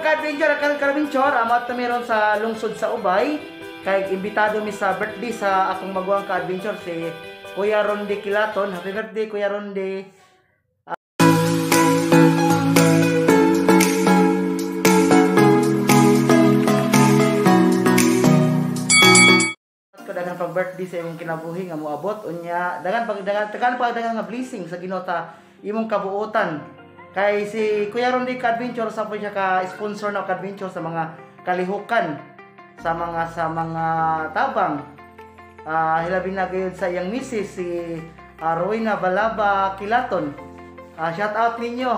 Ka-adventure, ka-adventure, amat na meron sa lungsod sa Ubay. Kay imbitado mi sa birthday sa akong maguwang ka-adventure si Kuya Ronde Quilaton. Happy birthday, Kuya Ronde. Daghang pag birthday sa imong kinabuhi nga moabot unya daghang pag daghang pag daghang nga blessing sa Ginoo ta imong kabuotan. Kay si Kuya Ronde ka-adventure sa po siya ka sponsor na ka-adventure sa mga kalihukan, sa mga tabang. Hilabi na gayud sa iyang misis si Rowena Balaba Quilaton. Shout out ninyo.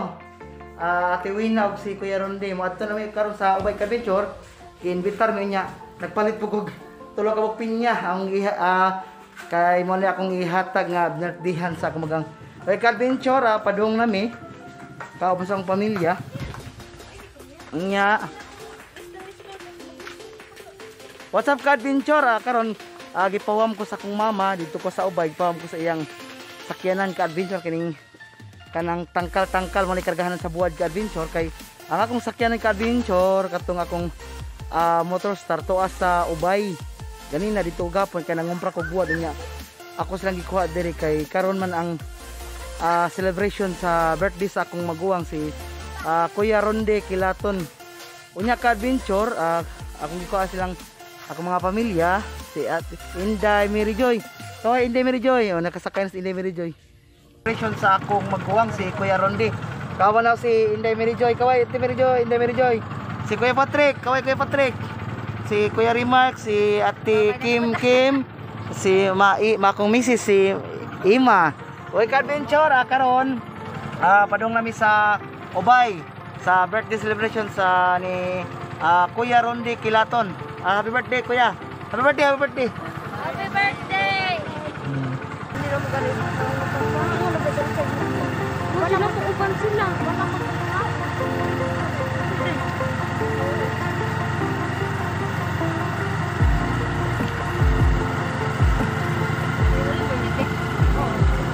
Ate Wina ug si Kuya Ronde. Moadto na mi karon sa Ubay ka-adventure. Giinvitar mi niya. Nagpalit po kog tulo ka buok pinya ang kay mo ni akong ihatag nga birthday sa akong magang. Ubay ka-adventure, padung nami kauban sa akong pamilya. Nya. What's up ka-adventure? Karon gipawam ko sa akong mama dito ko sa Ubay, gipawam ko sa iyang sakyanan ka-adventure kining kanang tangkal-tangkal mo ni kargahanan sa buwad ka-adventure kay ang akong sakyanan ka-adventure katong akong motor star tuas sa Ubay. Ganina dito gapon kay nangumpra ko buwad niya. Ako silang gikuha diri kay karon man ang celebration sa birthday sa akong maguwang si Kuya Ronde Quilaton. Unya ka-adventure, akong gikuha silang akong mga pamilya si Ate Inday Mary Joy. Kaway Inday Mary Joy, oh, nakasakay na si Inday Mary Joy. Celebration sa akong maguwang si Kuya Ronde. Kawa na si Inday Mary Joy, kaway Ate Mary Joy, Inday Mary Joy. Si Kuya Patrick, kaway Kuya Patrick. Si Kuya Remark, si Ate Kim Kim, si akong misis si Ima. Uy ka-adventure, karon padung nami sa Ubay sa birthday celebration sa ni Kuya Ronde Quilaton. Happy birthday Kuya. Happy birthday, happy birthday. Happy birthday. Wala ko uban sila. Wala ko.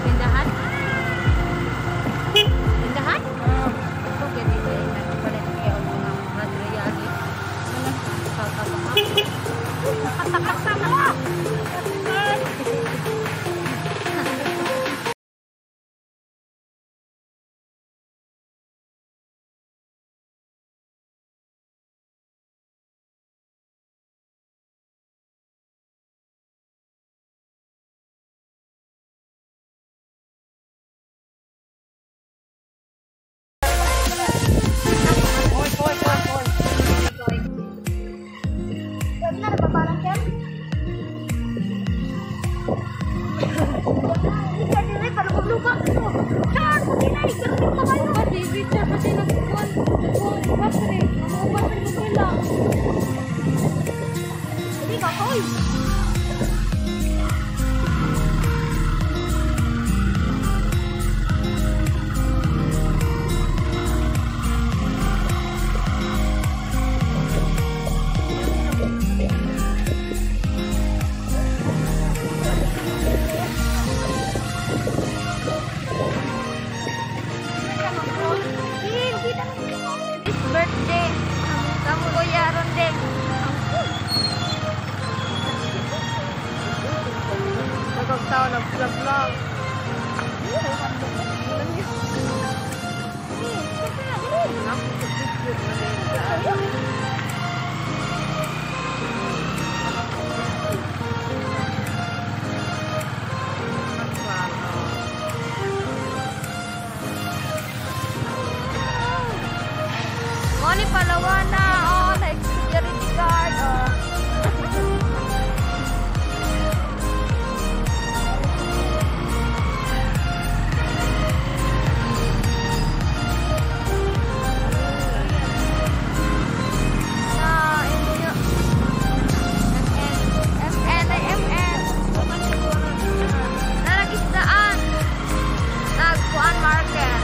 Tindahan? Tindahan? Okay, dito yung nagpalit kaya ang mga materiali. Nakatakasama! Birthday kamu Kuya Ronde. Nagkong tao ng vlog-vlog. Moni Palawana, oh, like security guard, oh. Nalagisdaan, nagkuan market.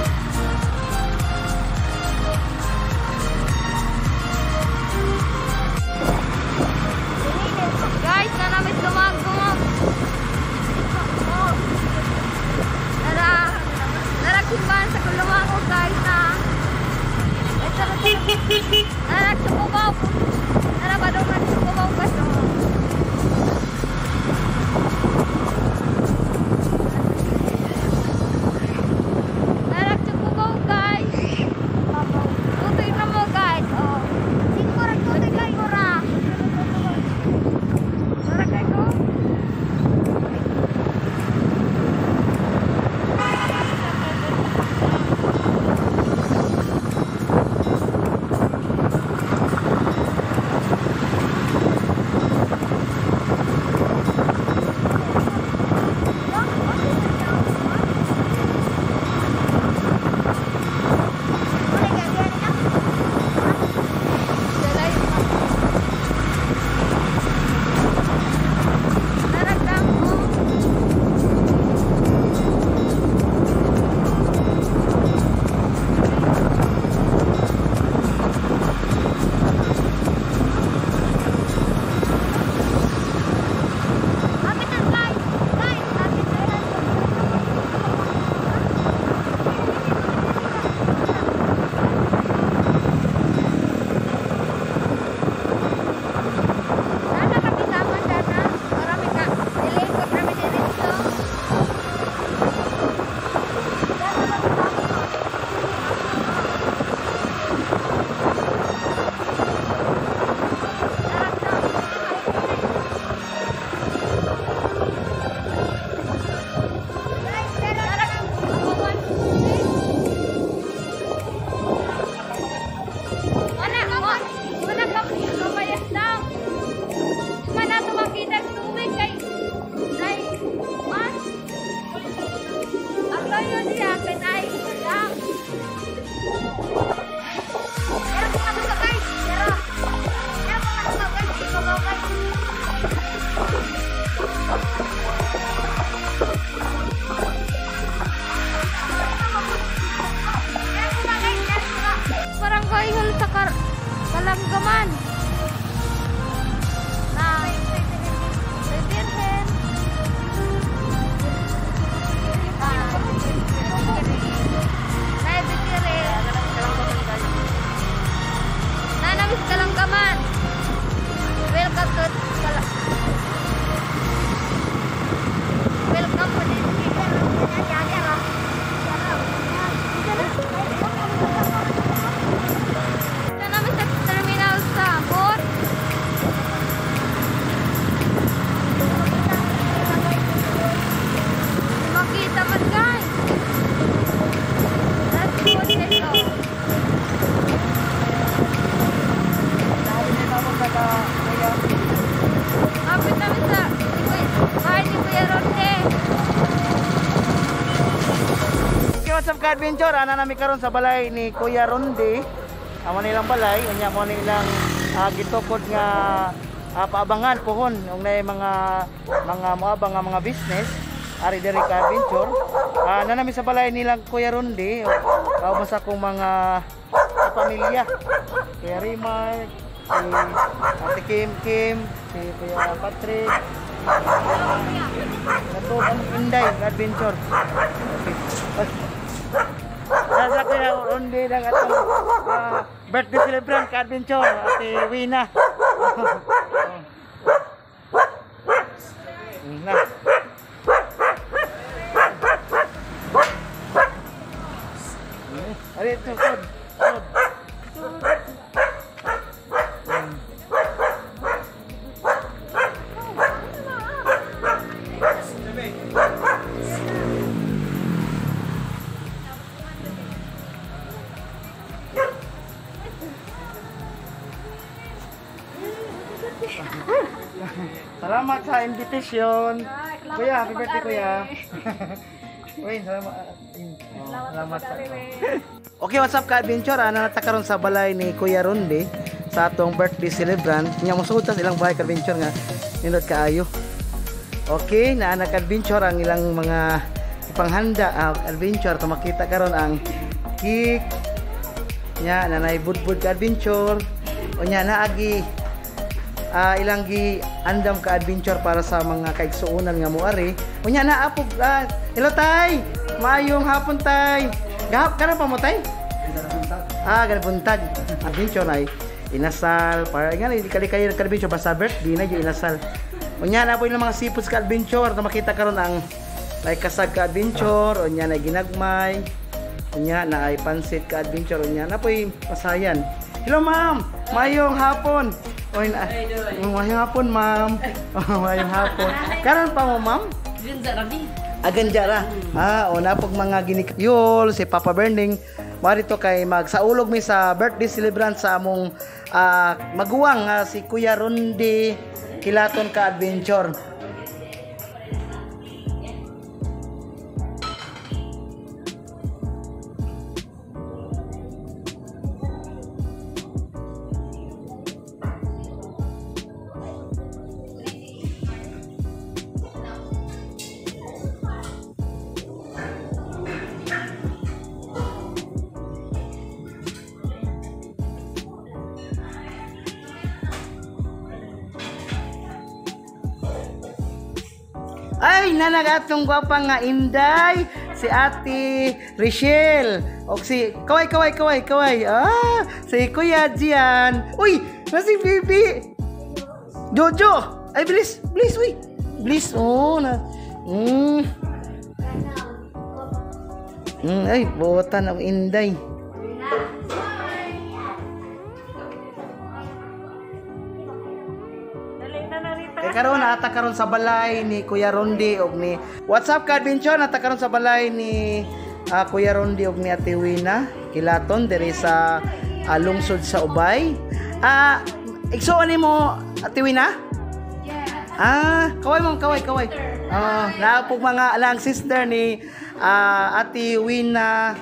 Kalangkaman. Na. Sa Birhen. Nay, bitire. Nanamis Kalangkaman. Welcome to Kala. Welcome po din. Ito namin sa terminal sa boat. Makita man, guys. That's good nito. Kapit namin sa bahay ni Kuya Ronde. Okay, what's up ka-adventure? Ana nami karon sa balay ni Kuya Ronde. Amo nilang balay, unya mo nilang gitukod nga paabangan pohon ug naay mga moabang nga mga business ari diri ka-adventure. Na nami sa balay nilang Kuya Ronde, kauban sa akong mga pamilya. Kuya Rimar, si Ate Kim Kim, si Kuya Patrick, kato ang Inday ka-adventure. Okay. Nasa Kuya Ronde lang atong birthday celebrant ka-adventure, Ate Wina. Na. Ari, ito, sod. Sod. Salamat sa invitation. Kuya, happy birthday, Kuya. Uy, salamat. Oh, salamat sa. Okay, what's up ka-adventure? Ana nata karon sa balay ni Kuya Ronde sa atong birthday celebrant. Nya mosugod ta sa ilang bahay ka-adventure nga nindot kaayo. Okay, naa na ka-adventure ang ilang mga ipanghanda adventure. To makita karon ang cake. Nya nanay budbud ka-adventure. Unya naagi ilang gi andam ka adventure para sa mga kaigsuonan nga moari. Unya na apog hello tay. Maayong hapon tay. Gahap karon pa mo tay? Ganun buntag. Adventure ay inasal para nga di kali kayo ka adventure basta birthday na gyud inasal. Unya na po ilang mga seafoods ka adventure na makita karon ang like kasag ka adventure, unya na ginagmay. Unya na ay pansit ka adventure, unya na po'y pasayan. Hello ma'am, maayong hapon. Oy na. Maayong hapon ma'am. Maayong hapon. Karon pa mo ma'am? Aganja ra. O napog mga ginik yul si Papa Berning. Mari to kay magsaulog mi sa birthday celebrant sa among maguwang si Kuya Ronde Kilaton ka adventure. Ay, nanagatong gwapa nga Inday, si Ate Richelle. O si, kaway, kaway, kaway, kaway. Si Kuya Gian. Uy, na si Bibi. Jojo. Ay, bilis, bilis, uy. Bilis, oh. Na, ay, buotan ang Inday. Karon ata karon sa balay ni Kuya Ronde og ni What's up ka adventure, nata karon sa balay ni Kuya Ronde og ni Ate Wina Kilaton diri sa lungsod sa Ubay. Igsuon nimo Ate Wina? Kaway mong kaway kaway. Naapog mga lang sister ni Ate Wina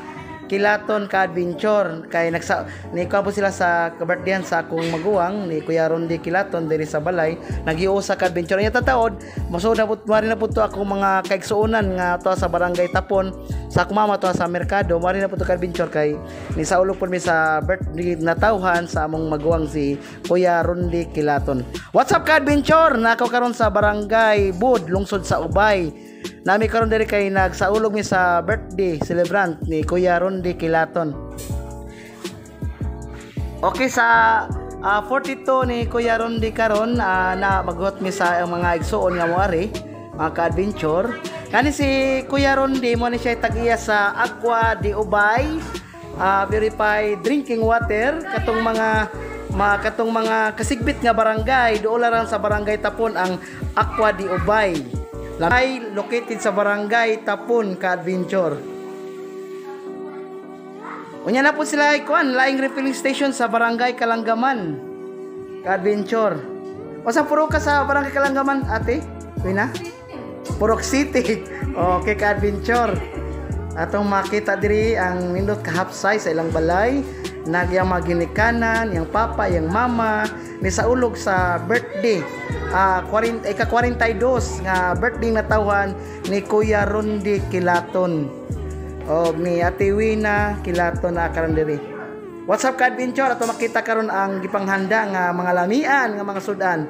Kilaton ka-adventure kay nagsa ni po sila sa birthday sa akong maguwang ni Kuya Rondi Kilaton diri sa balay nagiusa ka-adventure. Nya tataod mosud na pud mari na pud to akong mga kaigsuonan nga to sa barangay Tapon sa akong mama to sa merkado mari na pud to ka-adventure kay ni saulog pud mi sa birthday natawhan sa among maguwang si Kuya Rondi Kilaton. What's up ka-adventure? Nako karon sa barangay Bud, lungsod sa Ubay. Nami karon diri kay nagsaulog mi sa birthday celebrant ni Kuya Rondi Kilaton. Okay, sa 42 ni Kuya Rondi karon na maghuot mi sa mga igsuon nga moari, mga ka-adventure. Kani si Kuya Rondi mo ni siya tag-iya sa Aqua de Ubay, purified drinking water katong mga kasigbit nga barangay dool lang sa barangay Tapon ang Aqua de Ubay. Ay located sa barangay Tapon ka-adventure. Unya na po sila ikuan laing refilling station sa barangay Kalanggaman ka-adventure. O sa puro ka sa barangay Kalanggaman ate? Wina? Purok City. Okay ka-adventure. Atong makita diri ang nindot ka half size sa ilang balay. Nagyang maginikanan, yang papa, yang mama ni saulog sa birthday ika-42 nga birthday natawhan ni Kuya Rondi Kilaton o ni Ate Wina Kilaton na karon diri. What's up ka-adventure? Ato makita karon ang gipanghanda nga mga lamian nga mga sudan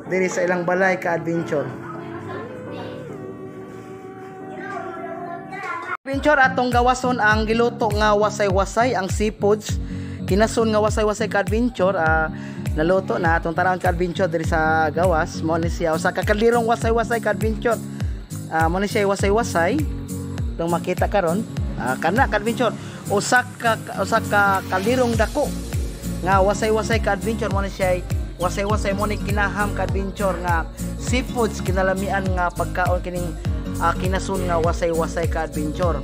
diri sa ilang balay ka-adventure. Adventure, atong gawason ang giluto nga wasay-wasay ang seafoods kinason nga wasay-wasay ka-adventure. Naluto na atong tanawon ka-adventure diri sa gawas. Mo ni siya usa ka kaldirong wasay-wasay ka-adventure. Mo ni siya wasay-wasay atong makita karon. Kana ka-adventure usa ka kaldirong dako nga wasay-wasay ka-adventure. Mo ni siya wasay-wasay, mo ni kinaham ka-adventure nga seafoods kinalamian nga pagkaon kining kinasun nga wasay-wasay ka-adventure.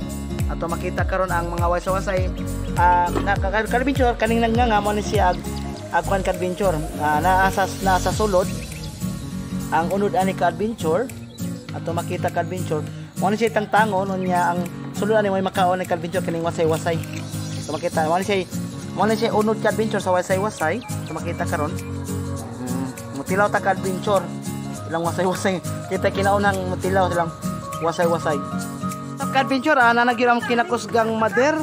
Ato makita karon ang mga wasay-wasay ka-adventure kaning nanganga mo ni siya agkuan ka-adventure. Nasa sulod ang unod ani ka-adventure. Ato makita ka-adventure mo ni siya tangtangon unya ang sulod ani may makaon ni ka-adventure kining wasay-wasay. Ato makita mo ni siya unod ka-adventure sa wasay-wasay. Ato makita karon mutilaw ta ka-adventure ilang wasay-wasay. Kita kinaunang mutilaw silang wasay-wasay. Ka-adventure nanagir ang kinakusgang mader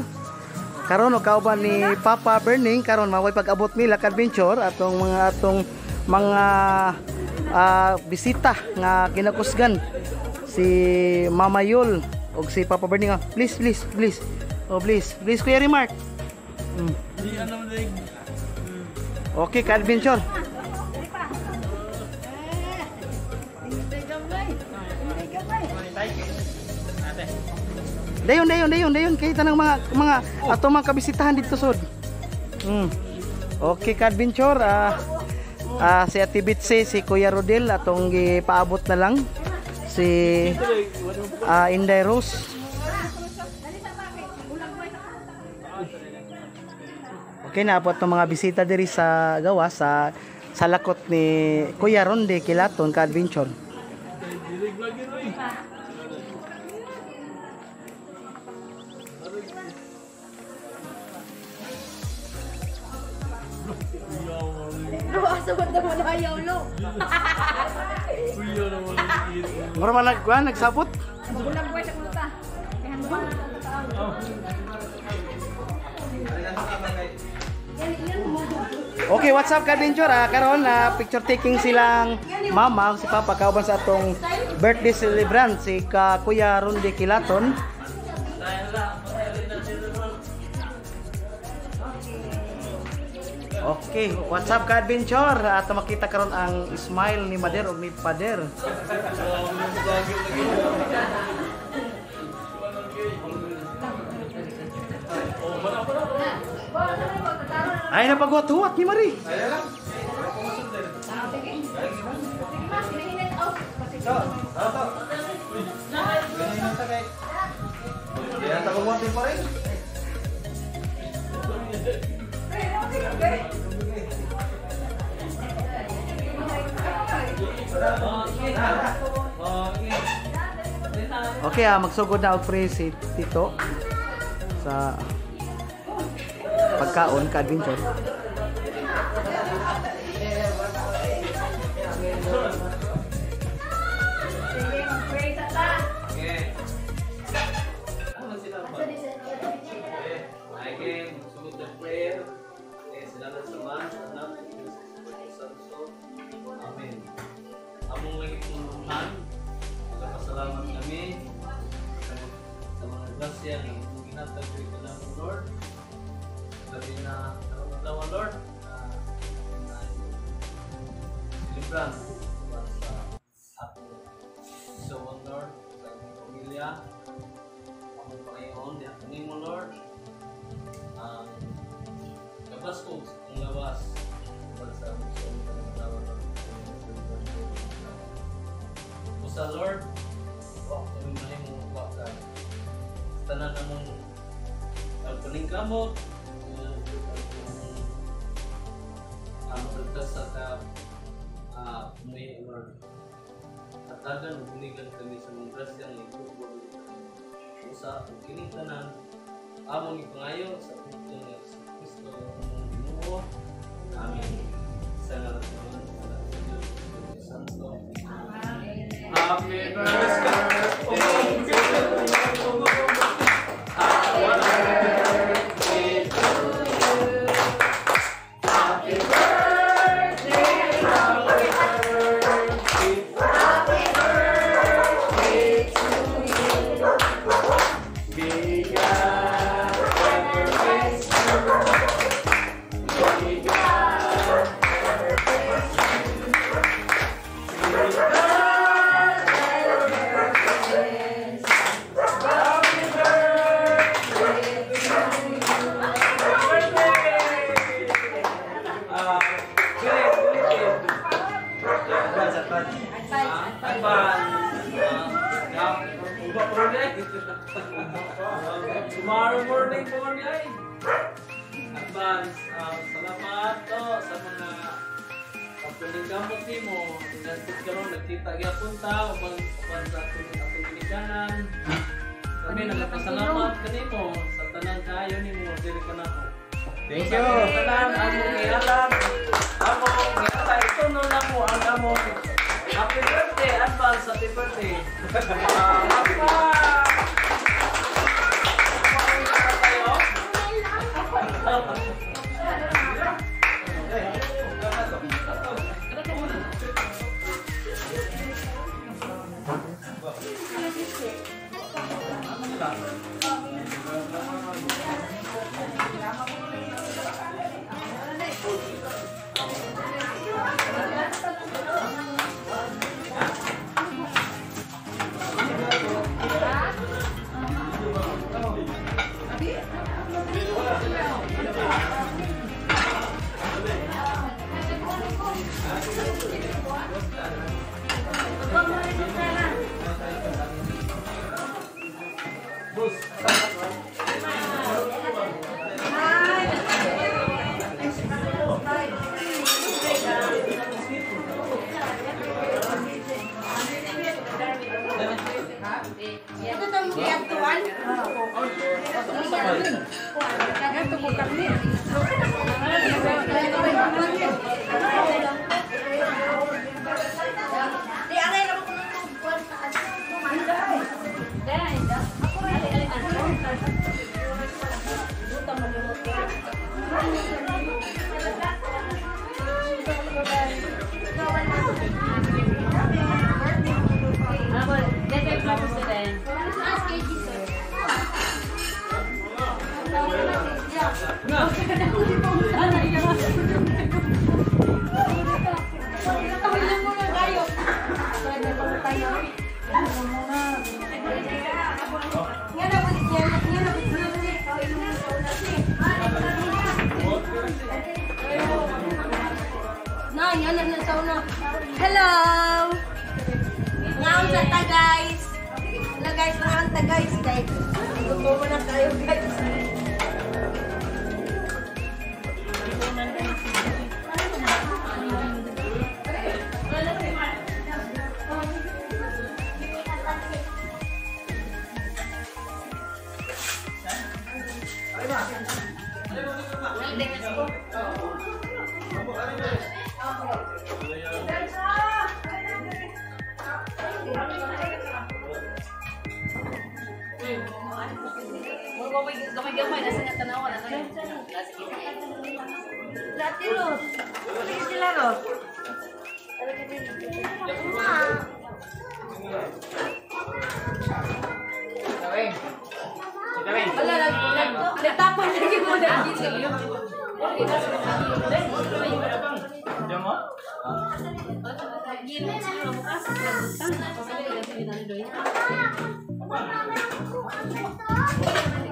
karon og kauban ni Papa Berning karon maway pag-abot nila ka-adventure atong mga bisita nga kinakusgan si Mama Yul og si Papa Berning. Please please please. Oh please please Kuya Remark. Okay ka-adventure. Dayon dayon dayon kita ng mga ato mga kabisitahan dito sod. Okay ka-adventure, si Ate Bitsy, si Kuya Rodel atong gipaabot na lang si Inday Rose. Okay na po atong mga bisita diri sa gawas sa salakot ni Kuya Rondi Kilaton ka-adventure. Mura man nagkuan nagsabot. Okay, what's up ka-adventure? Karon picture taking silang mama si papa kauban sa atong birthday celebrant si ka Kuya Rondi Kilaton. Okay, what's up ka-adventure? Ato makita karon ang smile ni Mader o ni Pader. Ay napaghuwat-huwat ni Marie. Okay, magsugod na og pre si Tito sa Pagkaon ka-adventure. Again, sugod the prayer. Salamat sa man, sa anak, sa Santo. Amen. Among lagi kong Amahan, nagpasalamat kami sa mga grasya nga imong ginatag diri kanamo, Lord. Labi na karong adlaw, Lord, na celebran para sa atong igsoon, Lord, sa among pamilya. Among Panginoon, diha kanimo, Lord, ang kabaskog sa atong lawas para sa among igsoon karong adlaw, Lord. Usa, Lord, wa kami mahimo wa ka. Tanan namong paningkamot o ang sa ka may, Lord. Hatagan ug buligan kami sa mga grasya nga ipugbo. Usa ug kining tanan among ipangayo sa pugtong ni Kristo among Ginoo. Amen. Sa ngalan ng Ama, sa Anak, sa Diyos, sa Espiritu Santo. Happy birthday to you. Happy birthday to you. Happy birthday, happy birthday, happy birthday to you. May God ever bless you. May God ever bless you. May God ever bless. Happy birthday to you. Birthday! Ulit, ulitin. Advance, advance. Advance. Uba po rin. Tomorrow morning po kami ay. Advance. Salamat to sa mga pagpaningkamot nimo. Nasip karon nagkita gyapon ta uban uban sa atong ginikanan. Kami nagpasalamat kanimo sa tanan kaayo nimo diri kanako. Thank Sa you. tanan among ihalan, among ihalay ito na mo ang among happy birthday, advance happy birthday. Advance! Tayo? Ito itong giyagtuan. Ito ko kami. Di aray na ko nung tugkuan sa Hello! Ngaon sa ta, guys! Hello guys, ngaon ta guys kay gutom na tayo, guys. Latiros. Sila ro. Wala, nagtapon lagi mo na.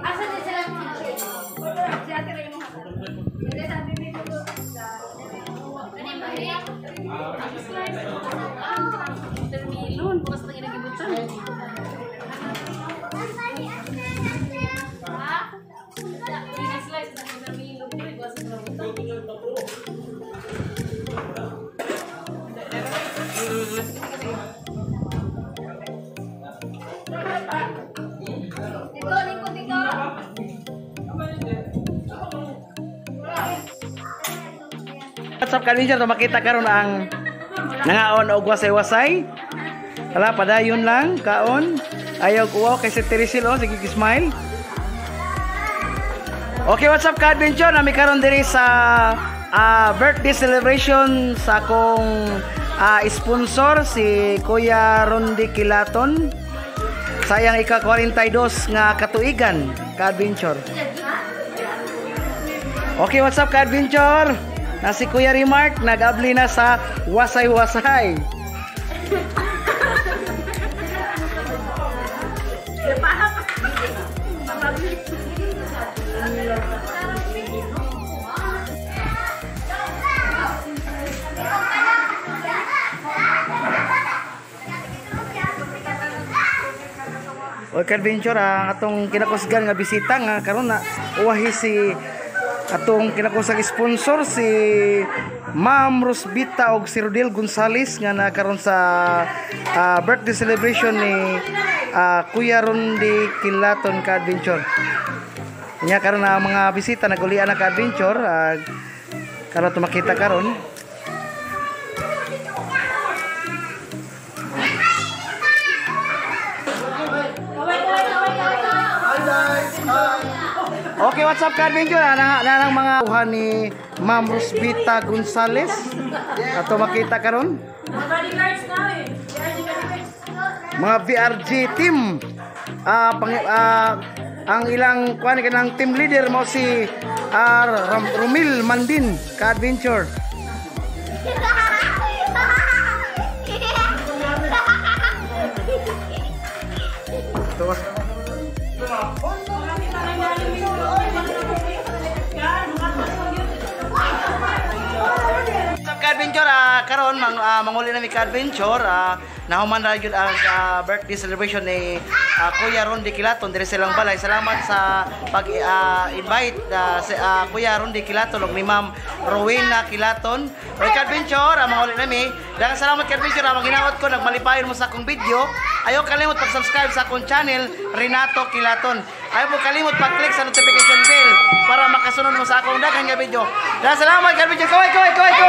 Asa din sila? Si Ate Ray mo. Termilon, bukas na ginagibutan. Ha? Slice na termilon, bukas na ginagibutan. Dito, lingkod dito. What's up ka-adventure, makita karon ang nangaon og wasay-wasay. Hala, padayon lang kaon. Ayaw kuwaw kay si Teresil, oh, sige smile. Okay, what's up ka-adventure? Nami karon diri sa birthday celebration sa akong sponsor si Kuya Rondi Quilaton. Sayang ika-42 nga katuigan ka-adventure. Okay, what's up ka-adventure? Na si Kuya Remark nag-abli na sa wasay-wasay. O ka-adventure, ang atong kinakusgan nga bisita nga karon na uwahi si atong kinakusang sponsor si Ma'am Rosbita og si Rodel Gonzales nga nakaron sa birthday celebration ni Kuya Rondi Quilaton ka-adventure. Nya karon na mga bisita nagulian na ka-adventure, karon tumakita karon. Okay, what's up ka-adventure? Nanang mga kuha ni Ma'am Rosbita Gonzales. Ato makita karon. Mga bodyguards na eh. Mga VRG team. Ang ilang kuan kanang team leader mo si Romil Mandin ka-adventure. Ito. Ka-adventure, karon manguli na mi ka-adventure, nahuman na gyud ang birthday celebration ni Kuya Rondi Quilaton diri silang balay. Salamat sa pag-invite si Kuya Rondi Quilaton ug ni Ma'am Rowena Quilaton. Oy ka-adventure, manguli na mi. Daghang salamat ka-adventure, ang ginawa ko nagmalipayon mo sa akong video. Ayaw kalimot pag-subscribe sa akong channel Renato Quilaton. Ayaw mo kalimot pag-click sa notification bell para makasunod mo sa akong daghang nga video. Daghang salamat ka-adventure. Kaway kaway kaway.